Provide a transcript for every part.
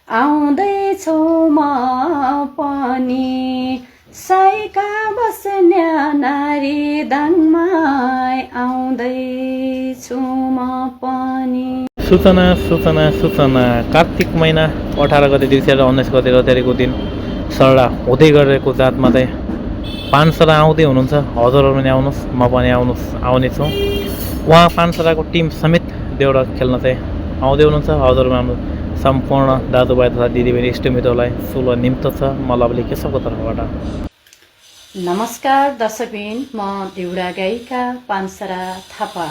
आउँदैछु म पनि साइका बस्न्या नारी दाङमा आउँदैछु म पनि। सूचना सूचना सूचना कार्तिक महिना 18 गते दिउँसो र 19 गते रतेरीको दिन सरला हुँदै गरेको जातमा चाहिँ पानसरा आउँदै हुनुहुन्छ। हजुरहरू पनि आउनुहोस्, म पनि आउने छु। उहाँ पानसराको टिम समेत देउडा खेल्न चाहिँ आउँदै हुनुहुन्छ। हजुरहरू हाम्रो सम्पूर्ण दाजुभाइ तथा दिदीबहिनी इष्टमित्रलाई शुभ निम्तो छ म लवली केशवको तर्फबाट। नमस्कार दर्शकबिन, म देउडा गायिका पानसरा थापा।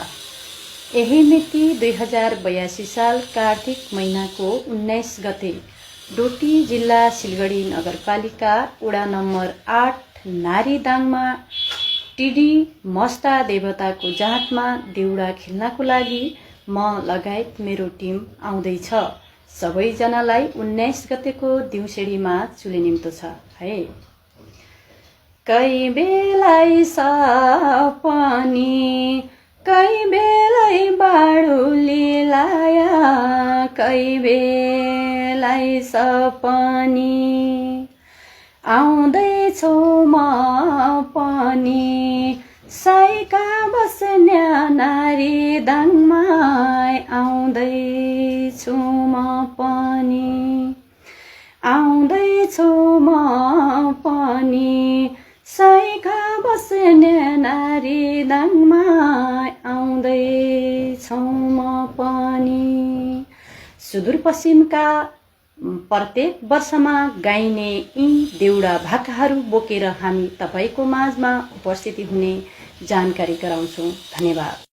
यही मिति 2082 साल कार्तिक महिनाको 19 गते डोटी जिल्ला सिलगढी नगरपालिका वडा नम्बर 8 नारीदाङमा टिडी मस्ता देवताको जातमा देउडा खेल्नको लागि म लगायत मेरो टिम आउँदैछ। सबैजनालाई 19 गतेको दिउँसेडीमा चुले निम्तो छ है। कै बेलै सपनी कै बेलै बाडुली लाया, कै बेलै सपनी आउँदैछु म पनि साइका बस्न्या नारी दाङमा आउँदैछु म पनि, आउँदैछु म पनि साइका बस्न्या नारी दाङमा आउँदैछु म पनि। सुदूरपश्चिमका प्रत्येक वर्षमा गाइने यी देउडा भाकाहरू बोकेर हामी तपाईको माझमा उपस्थिति हुने जानकारी गराउँछौँ। धन्यवाद।